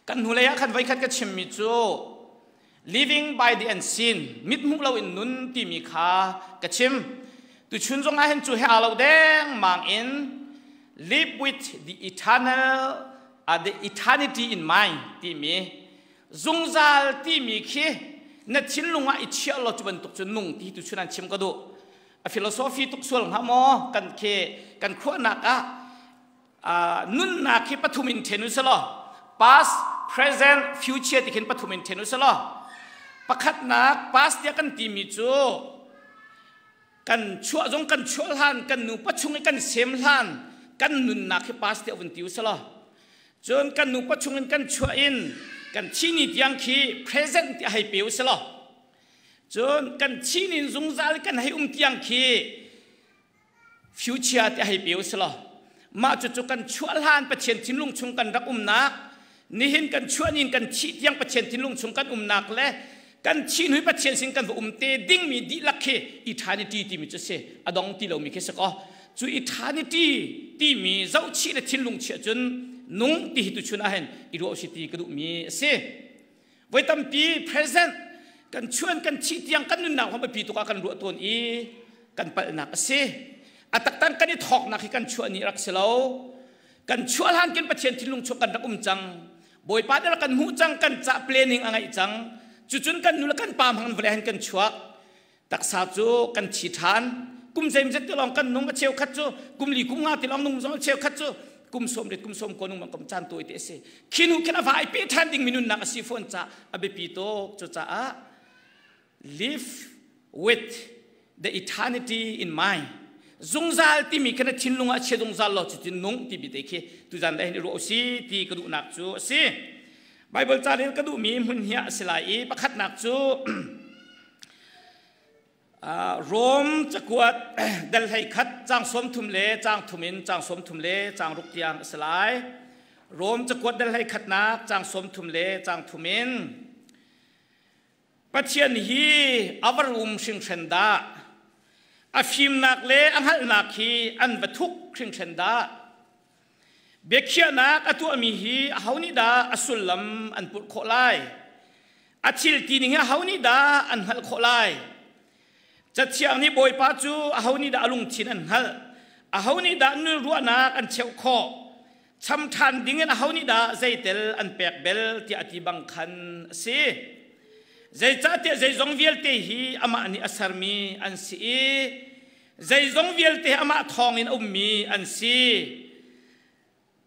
Kan hnulei ah khan voikhat ka chimmi cu living by the unseen mithmuh loin nun timi kha ka chim. Tuchun zong ah hin cu he aa lo dengmang in live with the eternal the eternity in mind timi zungzal timi khi na thinlung ah i chiah law cu bantuk cu nung ti tuchun an chim ka duh. A philosophy tuk sual hnga maw kan khi kan khuahnak ah nunnak hi pathum in then u selaw past, present, future ti khin pathum in then u selaw pakhatnak past tiah kan timi cu kan chuah zong kan chuah hlan kan nupa chung i kan sem hlan kan nunnak hi past tiah vun ti u selaw cun kan nupa chung in kan chuah in kan thini tiang khi present tiah hei pe u selaw cun kan thinin zungzal kan hei um tiang khi future ti hei pe usila mah cucu kan chuah hlan Pathian thinlung chung kan rak umnak nihin kan chuah nin kan thih tiang Pathian thinlung chung kan umnak le kan thih hnu Pathian sin kan va um te dingmi dihlak khi eternity timi cu si a dong ti lomi khi si ko cu eternity timi zohchih le thinlung chiah cun nung ti hi tuchun ah hin i ruah si ti ka duhmi a si Voi tampi present kan chuan kan thih tiang kan nunnak hom biapi tuk ah kan ruah tawn i kan palhnak a si. A taktan kan i thawknak hi kan chuah ni rak si lo. Kan chuah hlan kin Pathian thinlung chung kan rak um cang. Bawipa nih rak kan hmuh cang, kan cah planning a ngeih cang. Cucun kan nu le kan pa hmang vawlei han kan chuak. Taksa cu kan thi ṭhan. Kum zeimzet ti lawng kan nung a cheukhat cu kum li kum nga ti lawng nung zong a cheukhat cu kum sawm rit kum sawm ko nung kom caan tawi te a si. Khi nu khin a vai pe ṭhan ding mi nunnak a si fawn ca a biapi tuk. Cucaah live with the eternity in mind. Zungzal timi khan a thinlung ah chia zungzal lo cutin nung ti bi te khi tuzan dai hin i ruah usi ti ka duhnak cu a si. Bible ca rel ka duhmi hmun hi a si lai i pakhatnak cu Rom cakuat dal hlei khat cang sawm thum le cang thum in cang sawm thum le cang ruk tiang a si lai. Rom cakuat dal hlei khatnak cang sawm thum le cang thum in Pathian hi a va rum hringhren dah a fimnak le a hngalhnak hi an va thuk hringhren dah Biakhiahnak a tuahmi hi aho nih dah a sullam an purh khawh lai? A thil ti ning hi aho nih dah an hngalh khawh lai? Cathiang nih Bawipa cu aho nih dah a lungthin an hngalh? Aho nih dah nun ruahnak an cheuh khawh? Cham ṭhan dingin aho nih dah zeitel an pek bel tiah a ti bang khan a si. Zeicahtiah zeizong vialte hi amah nih a sermi an si i Zeizong vialte amah thawngin a ummi an si.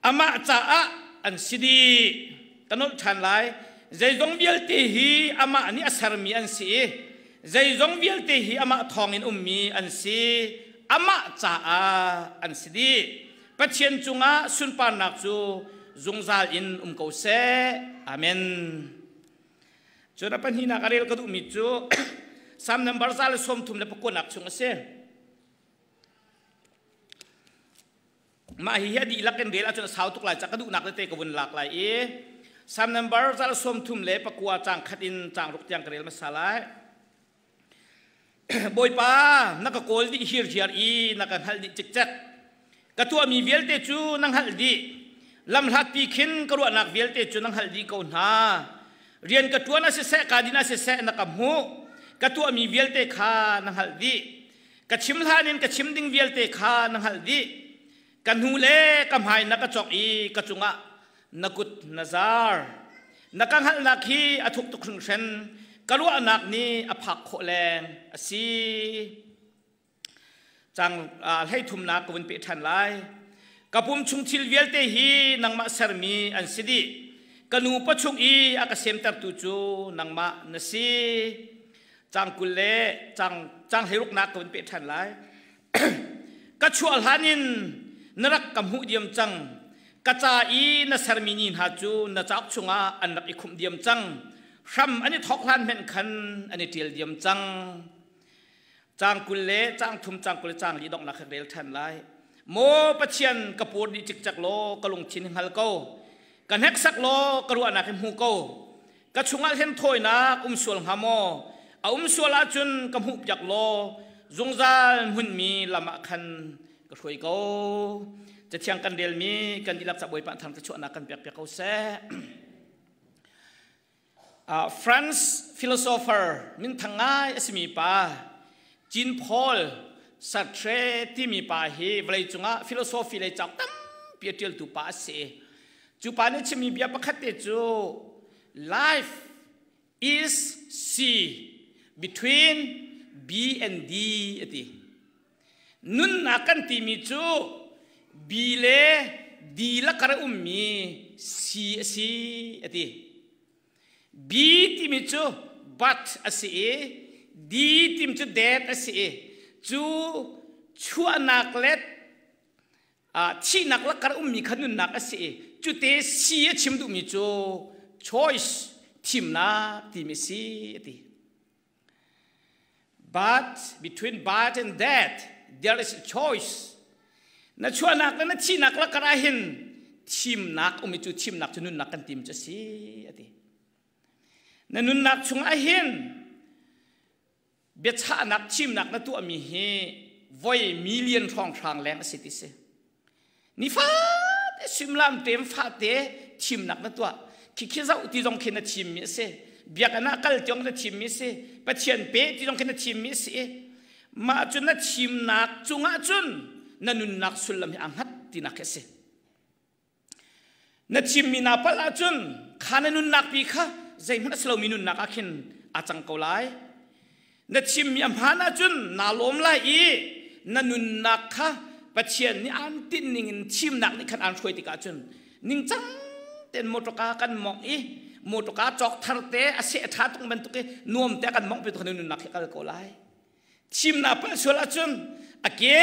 Amah caah an si dih. Ka nolh ṭhan lai. Zeizong vialte hi amah nih a sermi an si i zeizong vialte hi amah thawngin ummi an si. Amah caah an si dih. Pathian cungah sunparnak cu zungzal in um ko seh. Amen. Cun a pahnihnak a rel ka duhmi cu Salm number 139 chung a si. Mah hi a dihlak in rel ahcun a sau tuk lai ca ka duhnak tete ka vun lak lai i Salm number 139 caang khat in caang ruk tiang ka rel hmasa lai. Bawipa, na ka kawl dih hirhiar i na ka hngalh dih cikcek. Ka tuahmi vialte cu na hngalh dih. Lamhlatpi khin ka ruahnak vialte cu na hngalh dih ko hna. Rian ka ṭuan ah siseh, kaa din ah siseh na ka hmuh. Ka tuahmi vialte kha na hngalh dih. Ka chim hlan in ka chim ding vialte kha na hngalh dih. Ka hnu le ka hmai na ka cawk i ka cungah na kut na zar. Na ka hngalhnak hi a thuk tuk hringhren. Ka ruahnak nih a phak khawh leng a si. Cang hlei thumnak ka vun peh ṭhan lai. Ka pum chung thil vialte hi nangmah sermi an si dih. Ka nu pawchung i a ka semtertu cu nangmah na si. Cang 20 le cang cang hleiruknak ka vun peh ṭhan lai. Ka chuah hlan in na rak ka hmuh diam cang. Ka ca i na sermi ni hna cu na cauk chungah an rak i khumh diam cang. Hram an i thawk hlan hmenh khan an i ṭial diam cang. Caang 20 le caang thum, caang 20 le caang li donghnak kha rel ṭhan lai. Maw Pathian, ka pur dih cikcek law ka lungthin hi hngal ko. Ka hneksak law ka ruahnak hi hmu ko. Ka chungah hlenthawinak um sual hnga maw? A um sual ahcun ka hmuhpiak law zungzal hmunmi lam ah khan ka hruai ko. Cathiang kan relmi kan dihlak ca Bawipa thang chuahnak kan pekpiak ko seh. France philosopher minthang ngai a simi pa Jean Paul Sartre timi pa hi vawleicung ah philosophy lei cauk tampi a ṭialtu pa a si. Cu pa nih chimmi bia pakhat te cu life is C between B and D a ti. Nunnak kan timi cu B le D lakar a ummi C a si a ti. B timi cu but a si i D timi cu dead a si i cu chuahnak le thihnak lakar ummi kha nunnak a si i cute C a chim duhmi cu choice thimnak timi si a ti. But between birth and death there is a choice. Na chuahnak le na thihnak lakar ah hin thimnak um i cu thimnak cu nunnak kan tim cu a si a ti. Na nunnak chungah hin biachahnak thimnak na tuahmi hi voi million hrawnghrang leng a si ti si. Nifate suimilam tem fate thimnak na tuah. Khikhi zoh ti zong khi na thimmi a si. Biakinn ah kal tiong na thimmi a si. Pathian pe ti zong khi na thimmi a si. Mah cu na thimnak cungah cun na nunnak sullam hi aa hngat tinak khi a si. Na chimmi naa palh ahcun kha na nunnak pi kha zeihmanh a si lomi nunnak ah khin aa cang ko lai. Na chimmi a hmaan ahcun naa lawm lai i na nunnak kha Pathian nih aan tinh ning in thimnak nih khan aan hruai tikah cun ningcang tein mawṭawka kan mawngh i mawṭawka cawk thar te a seh a ṭha tuk bantuk i nuam te kan mawngh pi tu na nunnak hi kal ko lai. Thimnak palh sual ahcun a ke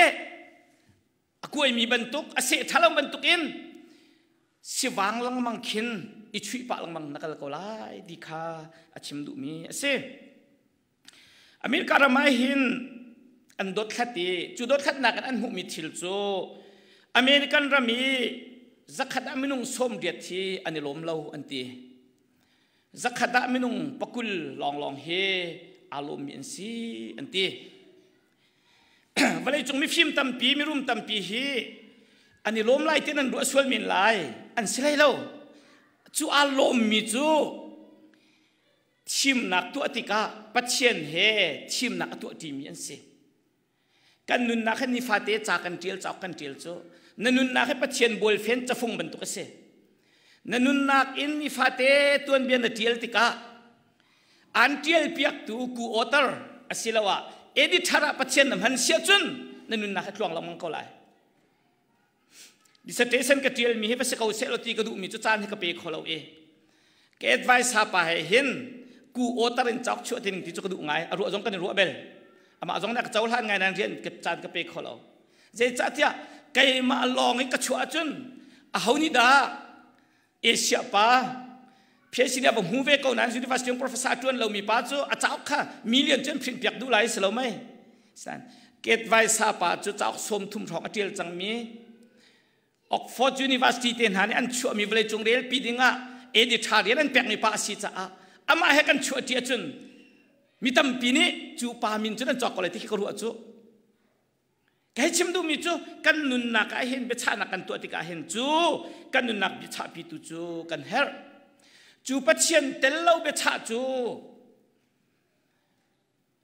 a kuaimi bantuk a seh ṭhalo bantukin sivang lengmang khin i chuih pah lengmang na kal ko lai ti kha a chim duhmi a si. America ram ah hin an dothlat i cu dothlatnak in an hmuhmi thil cu American ram i zakhat ah minung 80 hi an i lawm lo an ti. Zakhat ah minung 20 lawnglawng hi aa lawmmi an si an ti. Vawleicung mifim tampi, mirum tampi hi an i lawm lai ti nan ruah sual men lai. An si hlei lo. Cu aa lawmmi cu thimnak tuah tikah Pathian he thimnak a tuah ṭimi an si. Kan nunnak hi nifate ca kan ṭial, cauk kan ṭial cu na nunnak hi Pathian bualfen cafung bantuk a si. Na nunnak in nifate tuanbia na ṭial tikah An ṭialpiaktu ku author asiloah editor ah Pathian na hman siah cun na nunnak hi tluang lengmang ko lai. Dissertation ka ṭialmi hi va si ko seh law ti ka duhmi cu caan hi ka pe kho lo i ka advice pa he hin ku author in cauk chuah ti ning ti cu ka duh ngai. A ruah zong kan i ruah bel. Amah zong nih a ka cohlan ngai nain rian caan ka pe kho lo. Zeicahtiah keimah lawng i ka chuah ahcun aho nih dah Asia pa PhD a va hmu ve ko nain university professor ṭuan lomi pa cu a cauk kha million cu an print piak duh lai si lo mei san Ketvaisa pa cu cauk 30 hrawng a ṭial cangmi Oxford University te hna nih an chuahmi vawleicung relpi dingah editor rian an pekmi pa a si caah amah he kan chuah ṭi ahcun mi tampi nih cu pa min cu nan cawk ko lai ti khi ka ruah cu Ka chim duhmi cu kan nunnak ah hin biachahnak kan tuah tikah hin cu kan nunnak biachahpitu cu kan herh. Cu Pathian tel lo biachah cu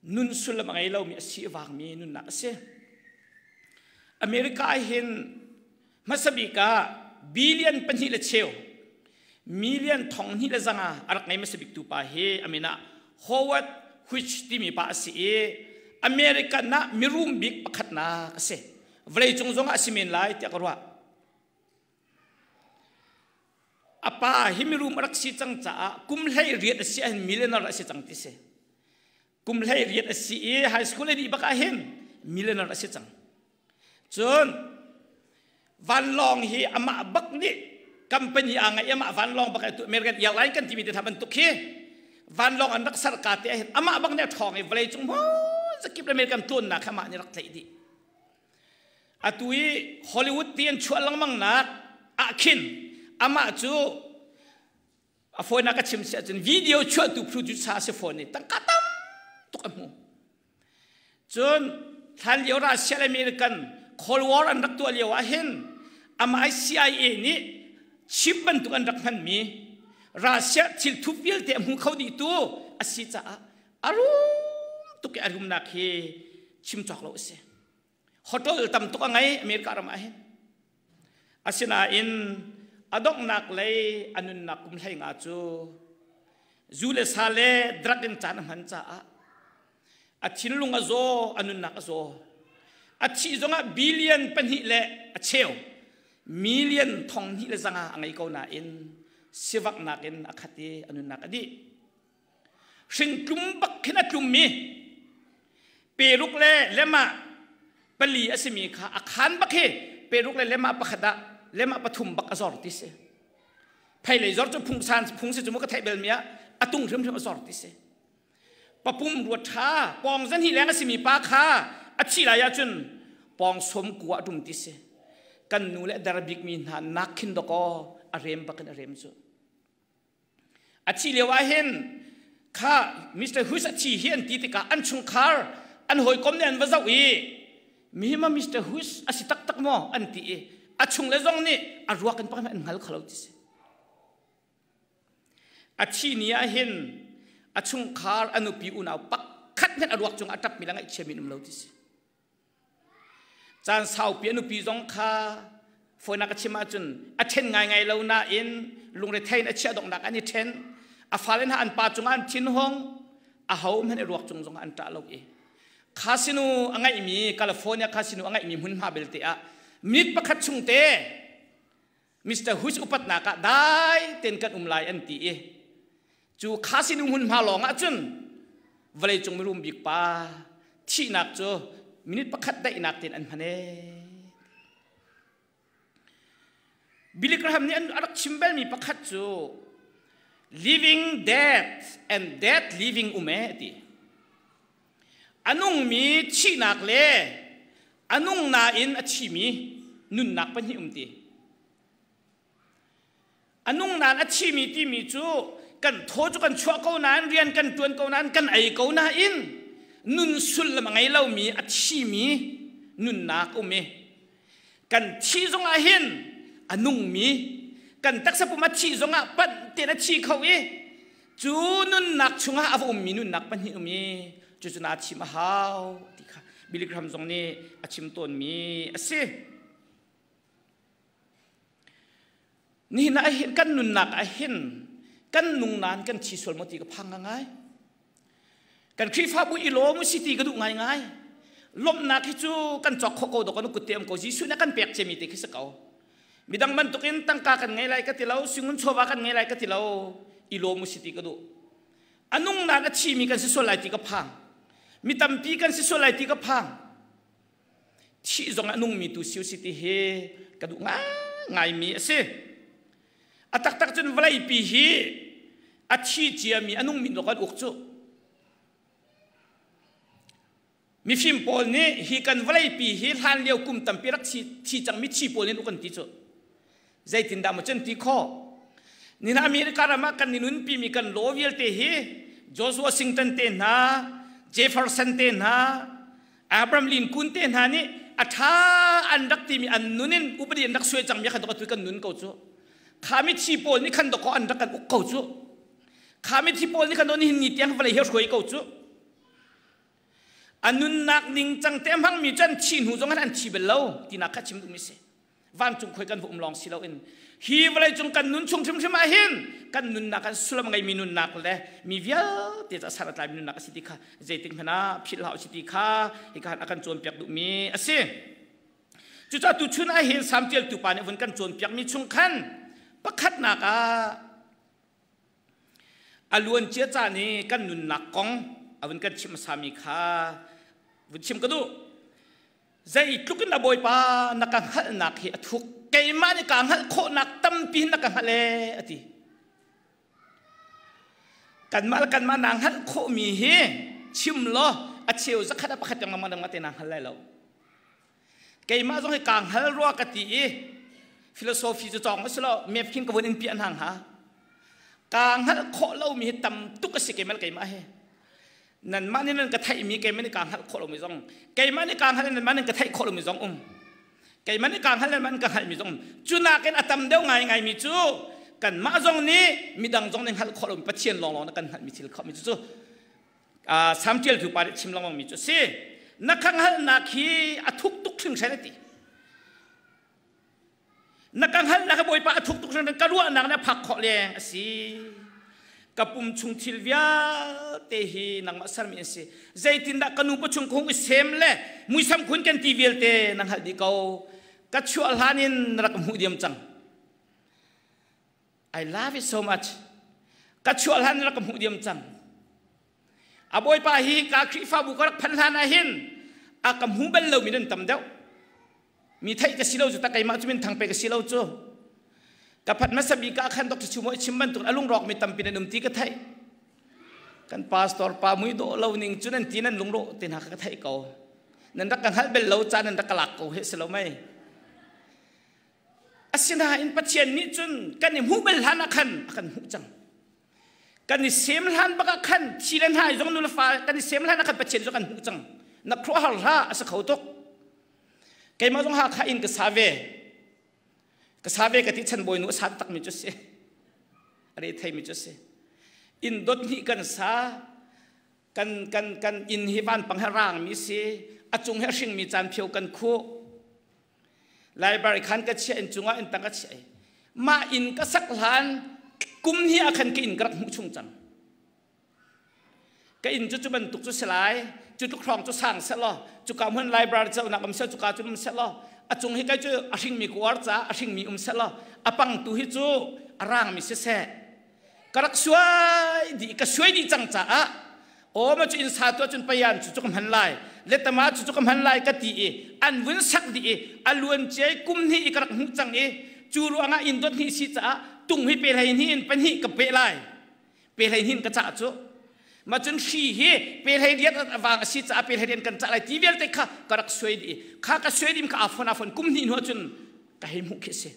nun sullam a ngei lomi a si vangmi nunnak a si. America ah hin hmasa bik ah billion pahnih le cheu million 2500 a rak ngei hmasa bik tu pa hi a min ah Howard Hughes timi pa a si i American ah mirum bik pakhatnak a si. Vawleicung zong ah a si men lai tiah ka ruah. A pa hi mirum a rak si cang caah kum 18 a si ahhin millionaire a si cang ti si. Kum 18 a si i high school a dih bak ahhin millionaire a si cang. Cun vanlawng hi amah bak nih company aa ngeih amah vanlawng bak tu American Airline kan timi te tha bantuk hi vanlawng an rak ser ka te ahhin amah bak nih a ṭhawng i vawlei cung zakip American tlawnnak kha amah nih rak tlaih dih. Atu i Hollywood ti an chuah lengmang nak ah khin amah cu a fawinak ka chim si ahcun video chuahtu producer a si fawn i tangka tam tuk a hmu. Cun hlan lio Russia le American Cold War an rak tuah lio ah hin amah CIA nih chip bantuk an rak hmanmi. Russia thil thup vialte a hmu kho dih tu a si caah a rum tuk i a rumnak hi chim cawk lo a si. Hotel tam tuk a ngei America ram ah hin. Asinain a donghnak lei a nunnak kum 15 cu zu le sa le drug in caan a hman caah a thinlung a zaw, a nunnak a zaw. A thih zongah billion pahnih le a cheu, million 2500 a ngei ko nain sivaknak in a khat i a nunnak a dih. Hring tlum bak khin a tlummi peruk le lemah pali a simi kha a khan bak hi peruk le lemah pakhat ah lemah pathum bak a zor ti si. Pheilei zor cu phungsan phung si cu mu ka theih bel mi ah a tung hrimhrim a zor ti si. Papum ruat ṭha pawng zan hi leng a simi pa kha a thi lai ahcun pawng som kua a ṭum ti si. Kan nu le dar bikmi hna nak khin dakaw a rem bakin a rem cu. A thi lio ah hin kha Mr. Hughes a thi hi an ti tikah an chungkhar an hawikom nih an va zoh i mi ma Mr. Hughes a si taktak maw an ti i a chung le zong nih a ruak in pakhat an hngal kho lo ti si. A thi ni ah hin a chungkhar a nupi unau pakhat hmanh a ruak cungah a ṭapmi le ngaihchiami an um lo ti si. Caan saupi a nupi zong kha fawinak a chim ahcun a ṭhen ngaingai lo nain lungrethei in a chiah donghnak an i ṭhen. A fale hna an pa cungah an thinhung, aho hmanh i ruak cung zongah an ṭah lo i casino a ngeihmi California casino a ngeihmi hmunhma belte ah minute pakhat chung te Mr. Hughes upatnak ah dai tein kan um lai an ti i cu casino hmunhma lawng ah cun vawleicung mirum bik pa thihnak cu minute pakhat daihnak tein an hman ee. Billy Graham nih a rak chim belmi pakhat cu living death and death living um ee ti. A nungmi thihnak le a nung nain a thimi nunnak pahnih um ti. A nung nain a thimi timi cu kan thaw cu kan chuah ko nain rian kan ṭuan ko nain kan ei ko nain nun sullam a ngei lomi a thimi nunnak um i kan thih zongah hin a nungmi kan taksa pum a thih zongah panh tein a thi kho i cu nunnak chungah a va ummi nunnak pahnih um i cucu naa thim a hau ti kha Billy Graham zong nih a chim tawnmi a si. Nihin ah hin kan nunnak ah hin kan nung nain kan thi sual maw ti ka phang ngai. Kan Khrihfabu i lawm si ti ka duh ngaingai. Lawmhnak hi cu kan cawk khawh ko dawk kan kut te am ko Jesuh nih a kan pek ciami te khi si ko. Midang bantukin tangka kan ngei lai ka ti lo, singun chawva kan ngei lai ka ti lo, i lawm si ti ka duh. A nung nain a thimi kan si sual lai ti ka phang. Mi tampi kan si sual lai ti ka phang. Thih zong a nungmi tu si si ti hi ka duh ngaingaimi a si. A taktak cun vawleipi hi a thi ciami a nungmi lawng an uk cu. Mifim pawl nih hi kan vawleipi hi hlan lio kum tampi rak thi cangmi thi pawl nih uk an ti cu. Zeitindah maw cun ti khawh? Nihin America ram ah kan i nunpimi kan law vialte hi George Washington te hna, Jefferson te hna, Abraham Lincoln te hna nih a ṭha an rak timi an nun in upadi an rak suai cangmi khan atu kan nun ko cu. Kha mithi pawl nih khan dawkaw an rak kan uk ko cu. Kha mithi pawl nih khan nihin ni tiang vawlei hi hruai ko cu. A nunnak ningcang te hmangmi cu an thi hnu zong an thi bal lo tinak kha chim duhmi si. Vancung khoi kan va um lawng si loin hi vawleicung kan nun chung hrimhrim ah hin kan nunnak kan sullam ngeimi nunnak le mi vialte ca san a tlaimi nunnak a si ti kha zeitik hmanh ah philh hlah si ti kha hika a kan cawnpiak duhmi a si. Cucaah tuchun ah hin Salm ṭialtu pa nih vun kan cawnpiakmi chung khan pakhatnak ah A luancia caan i kan nunnak kong a vun kan chimh hmasami kha vun chim ka duh. Zeitluk in a Bawipa na ka hngalhnak hi a thuk. Keimah nih kaa hngalh khawhnak tampi in na ka hngalh ee a ti. Kanmah le kanmah naa hngalh khawhmi hi chim law a cheu zakhat a pakhat lengmang dang te naa hngal lai lo. Keimah zong hi kaa hngal rua ka ti i philosophy cu cawng a si lo map khin ka vun in piah hna hnga. Kaa hngalh khawh lomi hi tam tuk a si keimah le keimah hi. Nanmah nih nan ka theihmi keimah nih kaa hngalh khawh lomi zong keimah nih kaa hngalh nanmah nih ka theih khawh lomi zong um. Keimah nih kaa hngalh nanmah nih ka hngalhmi zong um. Cu nakin a tam deuh ngaingaimi cu Kanmah zong nih midang zong nih hngalh khawh lomi Pathian lawnglawng na kan hngalhmi thil khawhmi cu cu Salm ṭialtu pa nih chim lengmangmi cu a si. Na ka hngalhnak hi a thuk tuk hringhran a ti. Na ka hngalhnak hi Bawipa a thuk tuk hringhran ka ruahnak nih a phak khawh leng a si. Ka pum chung thil vialte hi nangmah sermi an si. Zeitindah ka nu pawchung ka hung i sem le muisam khun kan ti vialte na hngalh dih ko. Ka chuah hlan in na rak ka hmuh diam cang. I love it so much. Ka chuah hlan rak ka hmuh diam cang. A bawipa hi ka Khrihfabu ka rak phanh hlan ah hin a ka hmu bal lomi nan tam deuh. Mi theih ka si lo cu ta keimah cu min thang pe ka si lo cu. Ka phat hmasa bik ah khan Dr. Chumo i chim bantuk a lungrawk mi tampi nan um ti ka theih. Kan pastor pa mui dawh lo ning cu nan ti nan lungrawh te hna ka theih ko. Nan rak ka hngalh bel lo ca nan rak ka lak ko he si lo mei. Asinain Pathian nih cun kan i hmuh bal hlan ah khan a kan hmuh cang. Kan i sem hlan bak ah khan thi le hnai zong nu le fa kan i sem hlan ah khan Pathian cu kan hmuh cang. Na khuaruahhar hlah a si kho tuk. Keimah zong Hakha inn ka sa ve. Ka sa ve ka ti chan bawi nu a sa takmi cu si. A re theimi cu si. Inn dot hnih kan sa kan kan kan inn hi vanpang he rangmi si a cung he a hringmi caan phio kan khuh Library khan ka chiah in cungah in tang ka chiah i mah inn ka sak hlan kum hi ah khan ka inn ka rak hmuh chung cang. Ka inn cu cu bantuk cu si lai, cu tluk hrawng cu sang seh law, cuka hmun library ceunak um seh, cuka cu um seh law, a cung hi kai cu a hringmi ka uar caah a hringmi um seh law, a pangtu hi cu a rangmi siseh, ka rak suai dih ka suai dih cang caah aw ma cu inn sa tu ahcun payan cu cu ka hman lai letama cu cu ka hman lai ka ti i an vun sak dih i a luan ciai kum hnih i ka rak hmuh cang i cu ruangah inn dot hnih si caah tung hi pe hlei hnih in pahnih ka pe lai pe hlei hnih in ka cah cu ma cun hri hi pe hlei rian vang a si caah pe hlei rian kan cah lai ti vialte kha ka rak suai dih kha ka suai dim kha afon afon kum hnih hnu ahcun ka hei hmuh khi si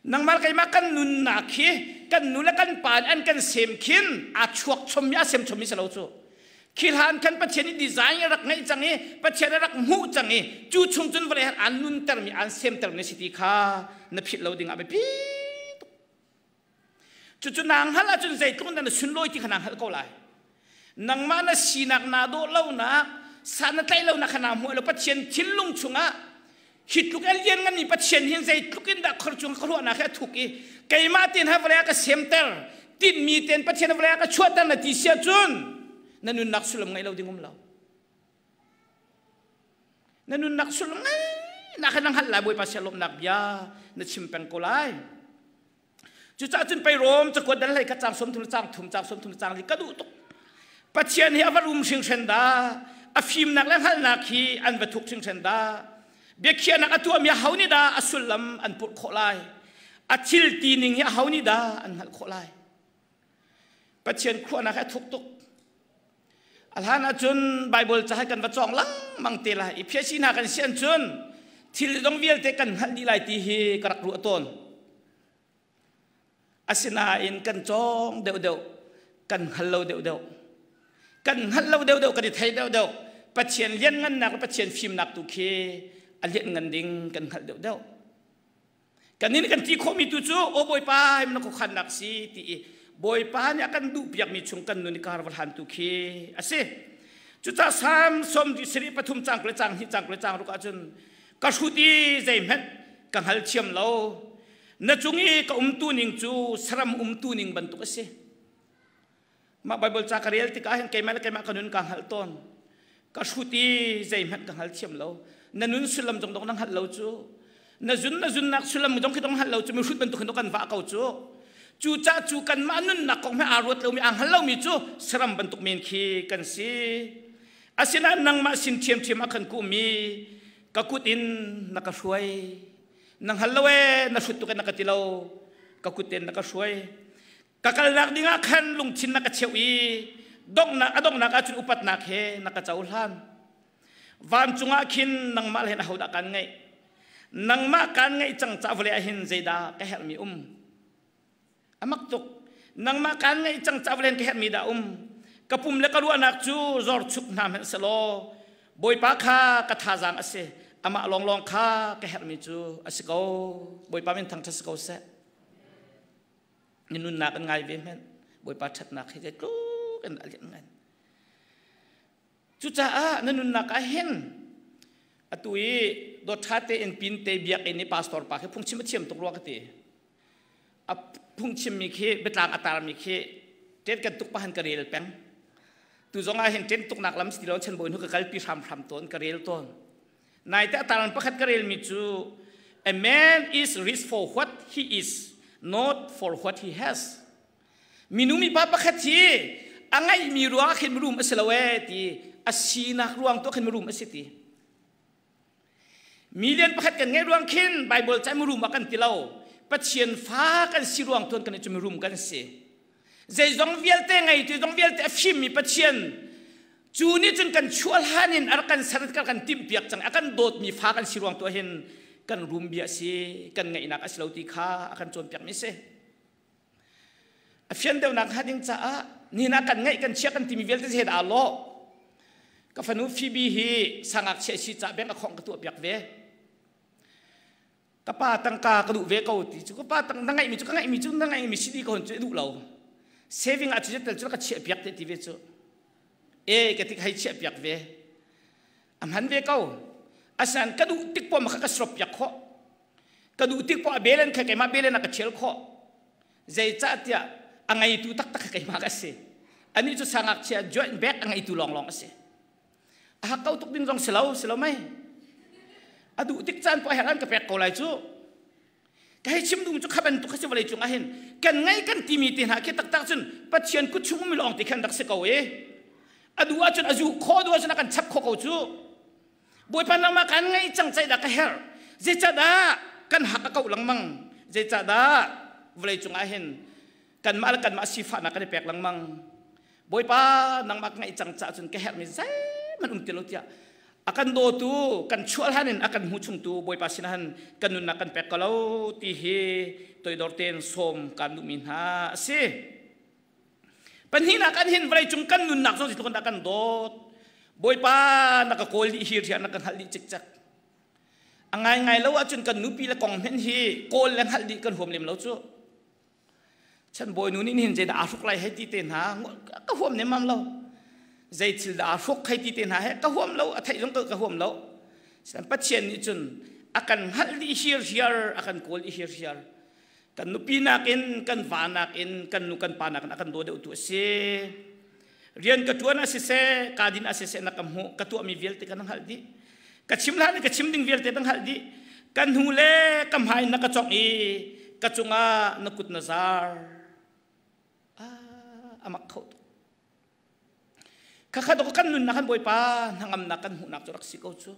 Nangmah keimah kan nunnak hi kan nu le kan pa nih an kan sem khin aa chuak chommi a sem chommi si lo cu. Khi hlan khan Pathian i design a rak ngeih cang i Pathian a rak hmuh cang i cu chung cun vawlei han aan nuntermi aan semtermi si ti kha na philh lo ding ah biapi tuk. Cucu naa hngalh ahcun zeitluk in dah na sunlawi ti kha naa hngalh ko lai. Nangmah na sinak naa dawh lonak, san na tlaih lonak kha naa hmuh lo. Pathian thinlung chungah hi tluk a lian nganmi Pathian hin zeitluk in dah khor cung ka ruahnak hi a thuk i keimah tein ha vawlei ah ka semter tinhmi tein Pathian vawlei ah ka chuahter na ti si ahcun na nunnak sullam ngei lo ding um lo. Na nunnak sullam ngei nak kha na hngalh lai Bawipa sia lawmhnak bia na chim peng ko lai. Cucaah cun pei Rom cakuat dal hlei khat cang sawm thum cang thum cang sawm thum cang li ka duh tuk. Pathian hi a va rum hringhren dah, a fimnak le hngalhnak hi an va thuk hringhren dah. Biakhiahnak a tuahmi aho nih dah a sullam an purh khawh lai? A thil ti ning hi aho nih dah an hngalh khawh lai? Pathian khuahnak hi a thuk tuk. A hlan ahcun Bible ca hi kan va cawng lengmang te lai i phiasi hna kan sian cun thil dong vialte kan hngalh dih lai ti hi ka rak ruah tawn. Asinain kan cawng deuhdeuh, kan hngal lo deuhdeuh. Kan hngalh lo deuhdeuh, kan i thei deuhdeuh. Pathian lianngannak le Pathian fimnak tu khi a lianngan ding kan hngalh deuhdeuh. Kan nih kan ti khawhmi tu cu aw Bawipa na khuakhannak si ti i Bawipa nih a kan duhpiakmi chung kan nun i kar va hlan tu khi a si. Cucaah Salm sawm sarih pathum cang kul cang hnih cang kul cang ruk ahcun ka hrut i zeihmanh ka hngal thiam lo. Na cung i ka umtu ning cu saram umtu ning bantuk a si. Mah Baibal ca ka rel tikah hin keimah le keimah ka nun kaa hngalh tawn. Ka hrut i zeihmanh ka hngal thiam lo. Na nun sullam zong dong na hngalh lo cu. Na zun na zunnak sullam zong khi dong hngalh lo cu mi hrut bantuk hin kan vah ko cu. Cu ca cu kanmah nunnak kong he aa ruat lomi aa hngal lomi cu saram bantuk men khi kan si. Asinain nangmah sin ṭhiamṭhiam a kan kuhmi ka kut in na ka hruai. Na hngal lo ee na hrut tuk in na ka ti lo. Ka kut in na ka hruai. Ka kalnak dingah khan lungthin na ka cheuh i donghnak a donghnak ahcun upatnak he na ka cohlan. Vancung ah khin nangmah le ahodah kaan ngeih? Nangmah kaan ngeih cang ca vawlei ah hin zeidah ka herhmi um? A mak tuk. Nangmah kaan ngeih cang ca vawlei ka herhmi dah um? Ka pum le ka ruahnak cu zor chuk hna hmanh selaw Bawipa kha ka thazaang a si. Amah lawnglawng kha ka herhmi cu a si ko. Bawipa min thangṭhat si ko seh. Na nunnak an ngai ve hmenh. Bawipa ṭhatnak hi zeitluk in dah a lianh ngan. Cucaah na nunnak ah hin atu i dawt ṭha tein pin te biakinn i pastor pa khi phungchim a thiam tuk rua ka ti. A phungchimmi khi biatlang a tarmi khi ṭet kan tuk pahan ka rel peng. Tu zong ah hin ṭen tuknak lam si lo chan bawi hnu ka kalpi hramhram tawn ka rel tawn. Naite a taran pakhat ka relmi cu a man is rich for what he is, not for what he has. Minu mipa pakhat hi a ngeihmi ruang ah khin mirum a si lo ee ti a sinak ruang tu khin mirum a si ti. Million pakhat kan ngeih ruang khin Bible ca mirum ah kan ti lo. Pathian fa kan si ruang tuan kan i cu mirum kan si. Zeizong vialte ngeitu zong vialte a fimmi Pathian cu nih cun kan chuah hlan in a rak kan ser kan kan timhpiak cang a kan dawtmi fa kan si ruang tu hin kan rum bia si kan ngeihnak a si lo ti kha a kan cawnpiak mi si a fian deuhnak hnga ding caah nihin ah kan ngeih kan chia kan timi vialte he dah lawh ka fanu Phoebe hi sangak chia si ca bank a khong ka tuah piak ve Ka pa tangka ka duh ve ko ti cu ka pa tang na ngeihmi cu ka ngeihmi cu na ngeihmi si di ko hon cu duh lo. Saving ah cu tel cu ka chiah piak te ti ve cu. E ka ti hei chiah piak ve. A hman ve ko. Asinain ka duh tik pom kha ka srop piak khawh. Ka duh tik poah belen kha keimah belen ah ka thial khawh. Zeicahtiah a ngeitu taktak kha keimah ka si. Anih cu sangakchia joint bag a ngeitu lawnglawng a si. A hak ko tuk ding zong si lo, si lo mei. A duh tik caan poah an ka pek ko lai cu. Ka hei chim duhmi cu kha bantuk kha si vawlei cung ah hin kan ngei kan timi te hna khi taktak cun Pathian kut chung ummi lawng ti khan rak si ko i a duh ahcun a zuh khawh duh ahcun a kan chap khawh ko cu. Bawipa nangmah kan ngei cang ceih dah ka herh. Zeicahdah kan hak a kauh lengmang. Zeicahdah vawlei cung ah hin kanmah le kanmah sifahnak kan i pek lengmang. Bawipa nangmah ka ngeih cang caah cun ka herhmi zeihmanh um ti lo tiah a kan dawtu kan chuah hlan in a kan hmu chungtu Bawipa sinah han kan nunnak kan pek ko lo ti hi toidor tein sawm kan duhmi hna a si. Pahnihnak an hin vawleicung kan nunnak zong zeitluk in dah kan dawt. Bawipa na ka kawl dih hi rian na ka hngalh dih cikcek. A ngaingai lo ahcun kan nupi le kong hmenh hi kawl le hngalh dih kan huam lem lo cu. Chan bawinu nih nihin zeidah aa hruk lai hei ti te hna ka huam nemmam lo. Zei thil dah aa hruk hei ti te hna he ka huam lo a theih zong ka huam lo. Pathian nih cun a kan hngalh dih hirhiar a kan kawl dih hirhiar. Kan nupi nakin kan va nakin kan nu kan pa nakin a kan daw deuhtu a si. Rian ka ṭuan ah siseh, ka din ah siseh na ka hmuh, ka tuahmi vialte ka na hngalh dih. Ka chim hlan in ka chim ding vialte na hngalh dih. Ka hnu le ka hmai na ka congh i ka cungah na kut na zar. Ah, a mak kho tuk. Khakha dok kan nunnak kan Bawipa hnangamnak kan hmuhnak cu rak si ko cu.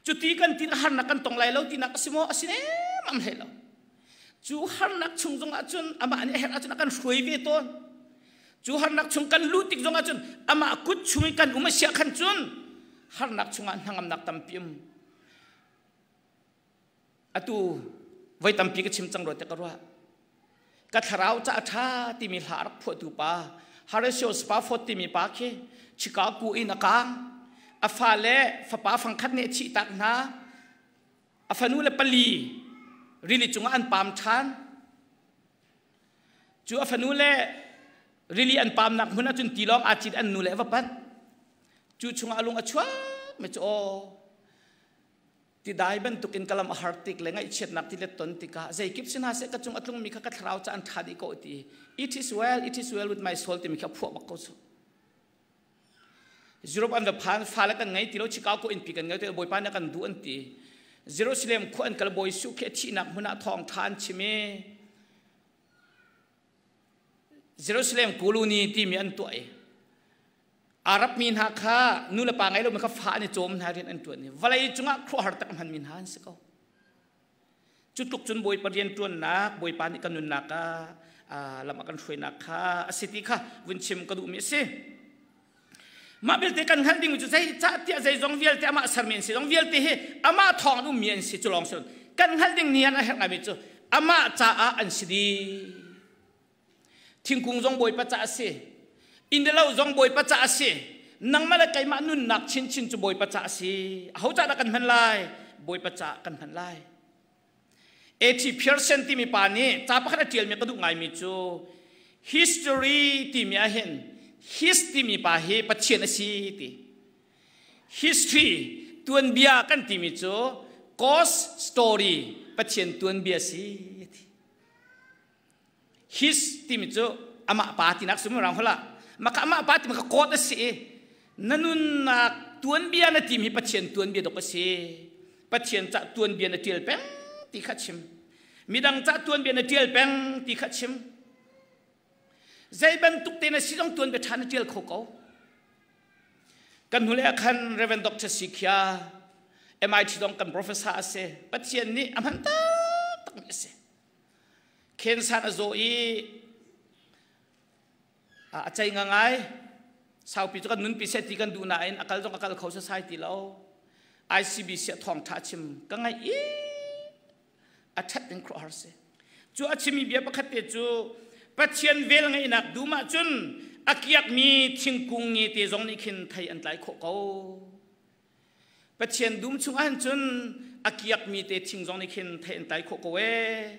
Cuti kan tin harnak kan tong lai lo tinak a si maw? A si nemam hlei lo. Cu harnak chung zong ahcun amah nih a herh ahcun a kan hruai ve tawn. Cu harnak chung kan luh tik zong ahcun amah kut chung i kan um a siah khan cun harnak chungah hnangamnak tampi um. Atu voi tampi ka chim cang rua te ka ruah. Ka thlarau ca a ṭha timi hla a rak phuahtu pa Horatio Spafford timi pa khi Chicago in a kaang. A fale fapa fangkhat nih a thihtak hna. A fanu le pali rili cungah an paam ṭhan. Cu a fanu le rili an paamnak hmun ahcun tilawng aa cit an nu le a va panh. Cu chungah a lung a chuak mi cu aw Tidai bantukin ka lam a har tik le ngaihchiatnak tilet ton tikah zeikip si hna seh ka cung a tlungmi kha ka thlarau ca an ṭha dih ko ti it is well it is well with my soul timi kha phuah bak ko cu. Europe an va phan fale kan ngei ti lo Chicago innpi kan ngei ti Bawipa nih a kan duh an ti. Jerusalem khua an kal Bawi Jesuh khi a thihnak hmun ah thawngṭha an chim i Jerusalem colony timi an tuah i Arab mi hna kha nu le pa ngei lomi kha fa an i cawm hna rian an ṭuan i vawlei cungah khuaruahhar tak hmanmi hna an si ko. Cu tluk cun Bawipa rian ṭuannak, Bawipa nih kan nunnak ah lam a kan hruainak kha a si ti kha vun chim ka duhmi a si. Mah belte kan hngalh dingmi cu zeicahtiah zeizong vialte amah sermi an si zong vialte hi amah thawng in ummi an si cu lawng si kan hngalh ding ni an a herh ngaimi cu amah caah an si dih. Thingkung zong Bawipa ca a si. Inn le lo zong Bawipa ca a si. Nangmah le keimah nunnak chinchin cu Bawipa ca a si. Aho ca dah kan hman lai? Bawipa ca kan hman lai. A.T. Pierson timi pa nih ca pakhat a ṭialmi ka duh ngaimi cu history timi ahhin his timi pa hi Pathian a si ti. History tuanbia kan timi cu God's story Pathian tuanbia si ti. His timi cu amah pa tinak sum rang hola maka amah pa timi ka God a si i na nunnak tuanbia na tim hi Pathian tuanbia dok a si. Pathian ca tuanbia na tial peng ti kha chim. Midang ca tuanbia na tial peng ti kha chim. Zei bantuk te na si zong tuanbia ṭha na tial kho ko. Kan hnulei ah khan Reverend Dr. Sikhia MIT zong kan professor a si. Pathian nih a hman taktakmi a si. Cancer a zaw i a cei ngangai. Saupi cu kan nunpi seh ti kan duh nain a kal zong a kal kho sasai ti lo. ICBC ah thawngṭha a chim ka ngaih i a ṭhat in khuaruahhar si. Cu a chimmi bia pakhat te cu Pathian vel ngeihnak dum ahcun a kiakmi thingkung nge te zong nih khin thei an tlai khawh ko. Pathian dum chung ahhin cun a kiakmi te thing zong nih khin thei an tlai khawh ko ee.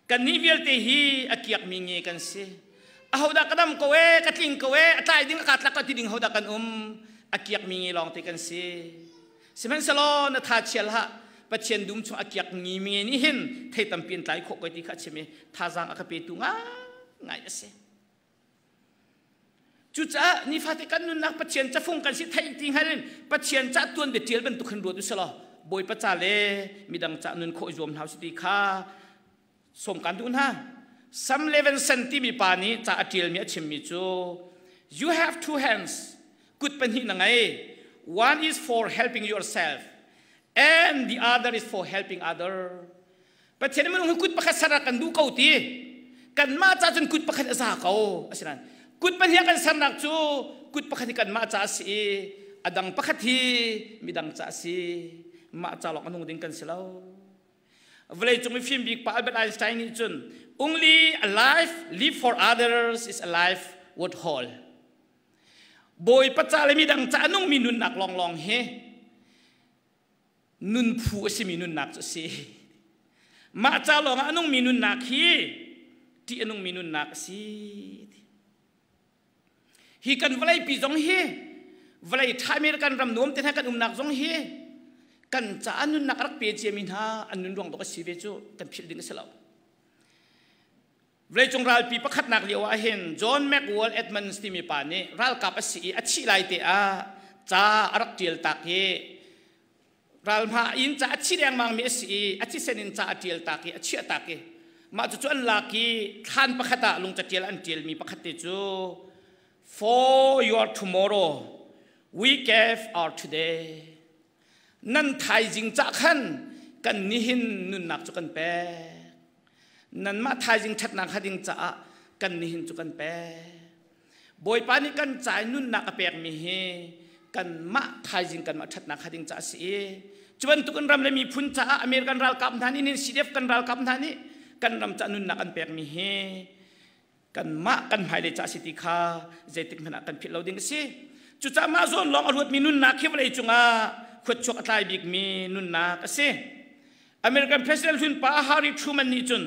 Kannih vialte hi a kiakmi nge kan si. Ahodah ka dam ko ee, ka tling ko ee, a tlai ding a ka tlak ti ding hodah kan um. A kiakmi nge lawng te kan si. Sihmanhsehlaw na tha chia hlah Pathian dum chung a kiak ngi mi nih hin thei tampi an tlai khawh ko ti kha a chim i thazaang a ka petu ngai a si. Cucaah nifate kan nunnak Pathian cafung kan si theih ti hngal in Pathian ca tuan bia tial bantuk hin ruat usih law Bawipa ca le midang ca nun khawh i zuam hna usih ti kha sawm kan duh hna. Sam Levinson timi pa nih ca a ṭialmi a chimmi cu You have two hands kut pahnih na ngei one is for helping yourself and the other is for helping other Pathian minung hi kut pakhat ser kan duh ko ti kanmah ca cun kut pakhat a za ko asinain kut pahnih kan sernak cu kut pakhat hi kanmah ca a si i a dang pakhat hi midang ca a si mah ca lawng a nung ding kan si lo Vawleicung mifim bik pa Albert Einstein nih cun only a life live for others is a life worth whole. Bawipa ca le midang ca a nungmi nunnak lawnglawng hi nun phu a simi nunnak cu a si. Mah ca lawngah a nungmi nunnak hi ṭih a nungmi nunnak a si. Hi kan vawleipi zong hi vawlei ṭha American ram nuam te hna kan umnak zong hi kan caah nunnak a rak pe ciami hna an nun ruang dawk a si ve cu kan philh ding a si lo. Vawleicung ralpi pakhatnak lio ah hin John McWall Edmonds timi pa nih ralkap a si i a thih lai te ah ca a rak ṭial tak i ralhma in ca a thi dengmang mi a si i a thisen in ca a ṭial tak i a chiah tak i mah cucu an lak i thlan pakhat ah lungcatial an ṭialmi pakhat te cu for your tomorrow we gave our today nan thaizing ca khan kan nihin nunnak cu kan pek nanmah thaizing ṭhatnak hnga ding caah kan nihin cu kan pek Bawipa nih kan ca i nunnak a pekmi hi kanmah thaizing kanmah ṭhatnak hnga ding caah a si i cu bantukin ram le miphun caah American ralkap hna nih CDF kan ralkap hna nih kan ram caah nunnak an pekmi hi kanmah kan hmailei caah a si ti kha zeitik hmanh ah kan philh lo ding a si. Cucaah mah zawn lawng a ruatmi nunnak hi vawlei cungah khuatchuak a tlai bikmi nunnak a si. American President hlun pa Harry Truman nih cun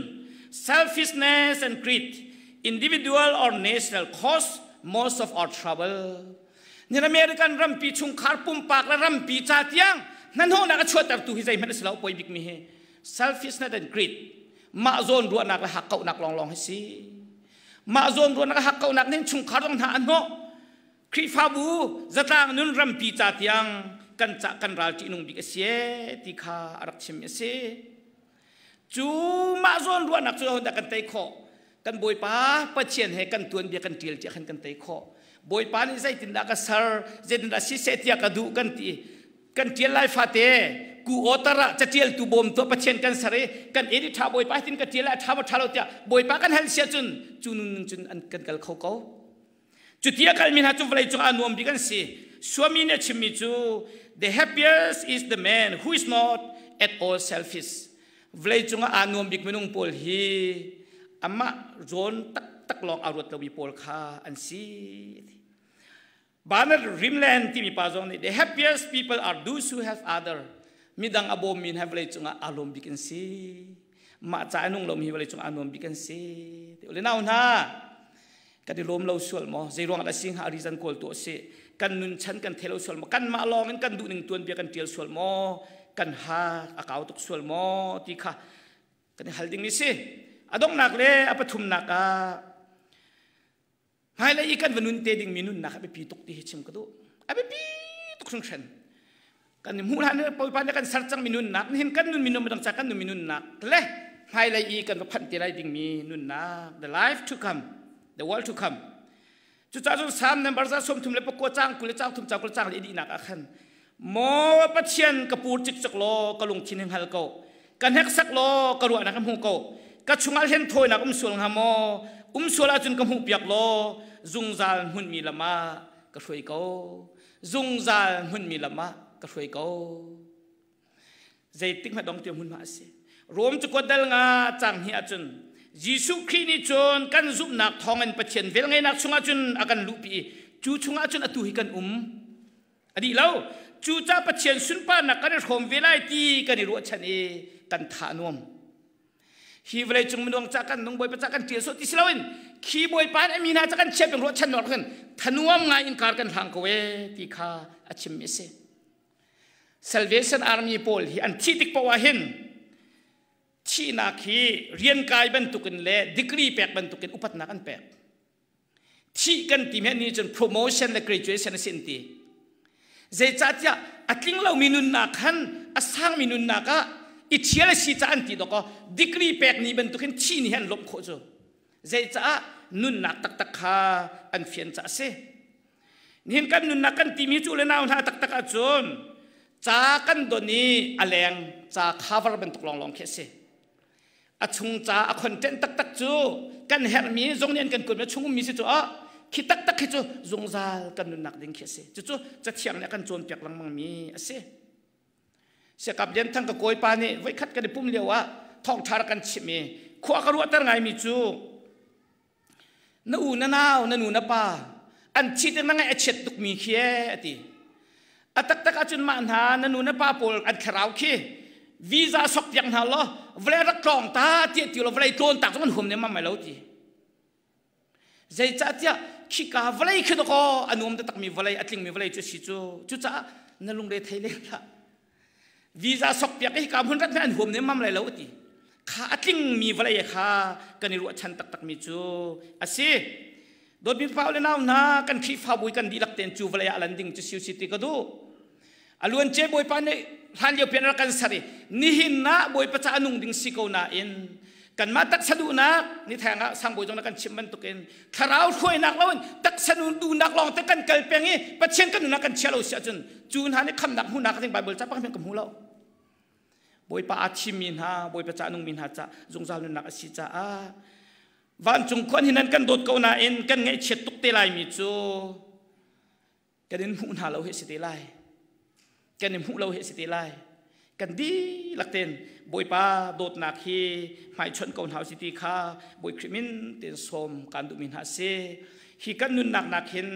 selfishness and greed, individual or national cause most of our trouble. Nin American rampi chungkhar pumpak le rampi ca tiang hnahnawhnak a chuahtertu hi zeihmanh a si lo poi bikmi hi selfishness and greed mah zawn ruahnak le hakkauhnak lawnglawng hi si. Mah zawn ruahnak le hakkauhnak nih chungkhar zong hna a hnawh. Khrihfabu zatlang nun rampi ca tiang kan ca kan ral ṭihnung bik a si ee ti kha a rak chim a si. Cu mah zawn ruahnak cu dah kan tei khawh? Kan Bawipa Pathian he kan tuanbia kan ṭial tiah khan kan tei khawh. Bawipa nih zeitindah ka ser, zeitindah siseh tiah ka duh kan ti. Kan ṭial lai fate ku otar ah caṭialtu bawmtu ah Pathian kan ser i kan edit ṭha Bawipa hitin ka ṭial lai a ṭha maw ṭha lo tiah Bawipa kan hal sia cun cu nun cun an kan kal kho ko. Cuti a kalmi hna cu vawlei cungah a nuam bik an si. Suami nih a chimmi cu the happiest is the man who is not at all selfish. Vawlei cungah aa nuam bik minung pawl hi amah zawn taktak lawng aa ruat lomi pawl kha an si. Bernard Rimland timi pa zong nih the happiest people are those who help other. Midang a bawmmi hna vawlei cungah aa lawm bik an si. Mah ca a nung lomi hi vawlei cung aa nuam bik an si. Te ule nau hna, kan i lawm lo sual maw? Zei ruang dah si hnga reason kawl tu a si. Kan nun chan kan thei lo sual maw? Kanmah lawng in kan duh ning tuanbia kan tial sual maw? Kan ha a kau tuk sual maw? Ti kha kan i hal ding mi si. A donghnak le a pathumnak ah hmailei i kan va nun te dingmi nunnak a biapi tuk ti hi chim ka duh. A biapi tuk hringhran. Kan i hmuh hlan Bawipa nih kan ser cangmi nunnak nihin kan nun minung midang ca kan nun nunnak le hmailei i kan va phanh te lai dingmi nunnak the life to come the world to come cucaah cun Psalm number 34 cang 20 le cang thum cang 20 cang le dihnak ah khan maw Pathian ka pur cikcek law ka lungthin hi hngal ko ka hneksak law ka ruahnak ka hmu ko ka chungah hlen thawinak um sual hnga maw um sual ahcun ka hmuh piak law zungzal hmunmi lam ah ka hruai ko zungzal hmunmi lam ah ka hruai ko zeitik hmanh dong tiang hmunhma a si Rom cakuat dal nga cang hi ahcun Jesuh Khrih nih cun kan zumhnak thawngin Pathian velngeihnak chungah cun a kan luhpi i cu chungah cun atu hi kan um a dih lo cucah Pathian sunparnak kan i hrawm ve lai ti kan i ruahchan i kan tha nuam hi vawlei cung minung ca kan nung bawipa ca kan ṭial sawh ti si loin khi bawipa nih a mi hna ca kan chiah peng ruahchan nak khan thanuam ngai in kar kan hlang ko e ti kha a chimmi a si Salvation Army pawl hi an thih tik paoh ah hin thihnak hi rian kai bantukin le degree pek bantukin upatnak an pek Thih kan ti men nih cun promotion le graduation a si an ti. Zeicahtiah a tling lomi nunnak khan a sangmi nunnak ah i ṭhial a si caah an ti dawkaw degree pek ni bantukin thih ni hi an lawmh khawh cu. Zeicaah nunnak taktak kha an fian caah a si. Nihin kan nunnak kan timi cu le nau hna taktak ahcun ca kan don i a leng ca cover bantuk lawnglawng khi a si. A chung ca a content taktak cu kan herhmi zong nih an kan kuat mi chung ummi si cu ah khi taktak khi cu zungzal kan nunnak ding khi a si. Cucu cathiang nih a kan cawnpiak lengmang mi a si. Siakap Lian Thang ka kawipa nih voikhat kan i pum lio ah thawngṭha rak kan chimh i khua ka ruahter ngaimi cu na u na nau na nu na pa an thi tik na ngaih a chiat tukmi khi ee a ti a taktak ahcun mah hna na nu na pa pawl an thlarau khi visa sok piak hna law vawlei rak tlawng ta tiah ti law vawlei tlawn tak zong an huam nem mai lo ti zeicahtiah khika vawlei khi dakaw a nuam takmi vawlei a tlingmi vawlei cu si cu cucaah na lungre thei len hlah Visa sok piak hi ka hmun rat an huam ne mam lai lo ti. Kha a tlingmi vawlei kha kan i ruahchan taktakmi cu a si. Dawtmi pa le nau hna kan Khrihfabu kan dihlak tein cu vawlei ah lan ding cu siu si ti ka duh. A luan ce Bawipa nih hlan lio pian rak kan ser i nihin ah Bawipa ca a nung ding si ko nain kanmah taksa duhnak ni theng ah sangbawi zong na kan chim bantukin thlarau hruainak loin taksa duhnak lawng te kan kal peng i Pathian kan nunnak kan chia lo si ahcun cu hna nih khamnak hmuhnak ding Bible ca pakhat ka hmu lo. Bawipa aa thimmi hna, Bawipa ca nungmi hna ca zungzal nunnak a si caah vancung khuan hi nan kan dawt ko nain kan ngaihchiat tuk te laimi cu kan in hmuh hna lo hi si te lai kan i hmuh lo hi si te lai kan dihlak ten bawipa dawtnak hi hmaichon ko hna si ti kha bawi Khrih min ten sawm kan duhmi hna si hi kan nunnak nak hin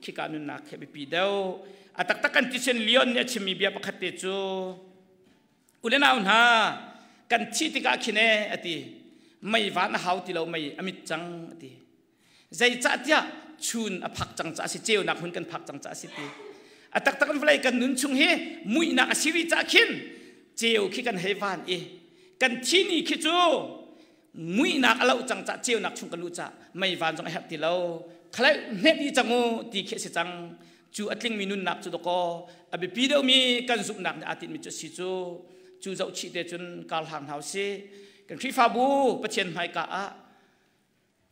khika nunnak hi biapi deuh a taktak kan tisen Leon nih a chimmi bia pakhat te cu ule nau hna kan thi tikah khin e ati mei van a hau ti lo mei a mit cang ati Zeicahtiah chun a phak cang caah a si, ceunak hmun kan phak cang caah a si ti. A taktak in vawlei kan nun chung hi muihnak a si rih caah khin ceu khi kan hei van i kan thi ni khi cu muihnak a loh cang caah ceunak chung kan luh caah mei van zong a herh ti lo. Khalai hnet i cang u ti khi a si cang. Cu a tlingmi nunnak cu dakaw a biapi deuhmi kan zumhnak nih aa tinhmi cu a si cu cu zohchih te cun kar hlang hna usih. Kan Khrihfabu Pathian hmaika ah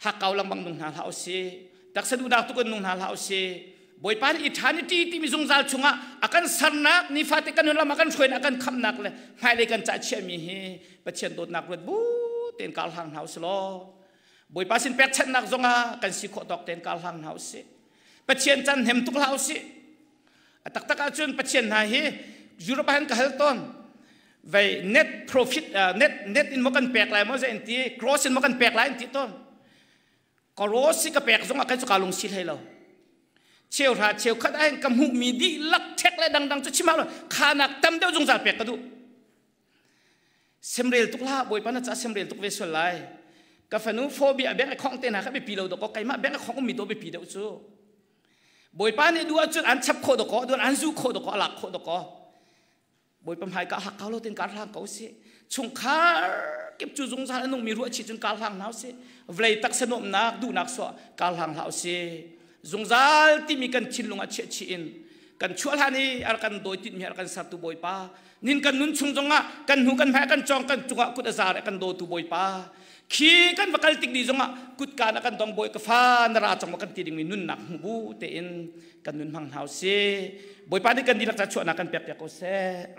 hakkau lengmang nung hna hlah usih taksa duhnak tuk in nung hna hlah usih Bawipa nih eternity timi zungzal chungah a kan sernak nifate kan nun lam a kan hruainak a kan khamnak le hmailei kan cah chiahmi hi Pathian dawtnak ruat bu tein kar hlang hna usih law Bawipa sin pekchanhnak zongah kan si khawh tawk tein kar hlang hna usih Pathian can hnem tuk hlah usih a taktak ahcun Pathian hna hi Europe ah hin ka hal tawn vei net profit net net in mo kan pek lai mo ze in ti cross in mo kan pek lai in ti ton cross si ka pek zong ah kai chu ka lung si hlei lo cheu hra cheu khat ah ka hmuh mi dihlak thek le dangdang chu chim lo khanak tam deuh zungzal pek ka duh. Semrel tuk hlah, Bawipa na ca semrel tuk ve sual lai. Ka fanu phobia bank account te hna kha biapi lo dawkaw keimah bank account ummi to biapi deuh cu. Bawipa nih duh ahcun an chap khawh dawkaw, duh an zu khawh dawkaw, a lak khawh dawkaw. Bawipa hmai ka hak kau lo tin kar hlang ko si. Chungkhar kip cu zungzal a nungmi ruah chih cun kar hlang hna usih. Vawlei taksa nuamhnak duhnak suah kar hlang hlah usih. Zungzal timi kan thinlung ah chiah chih in kan chuah hlan i a kan dawi tinhmi a kan sertu Bawipa nin kan nun chung zongah kan hnu kan hmai kan cawng kan cungah kut a zar a kan dawtu Bawipa khi kan va kal tik ni zongah kutka na kan dong bawi ka fa na ra cang ma kan ti dingmi nunnak hmu bu tein kan nun hmang hna usih Bawipa nih kan dihlak ca chuahnak kan pek piak ko seh.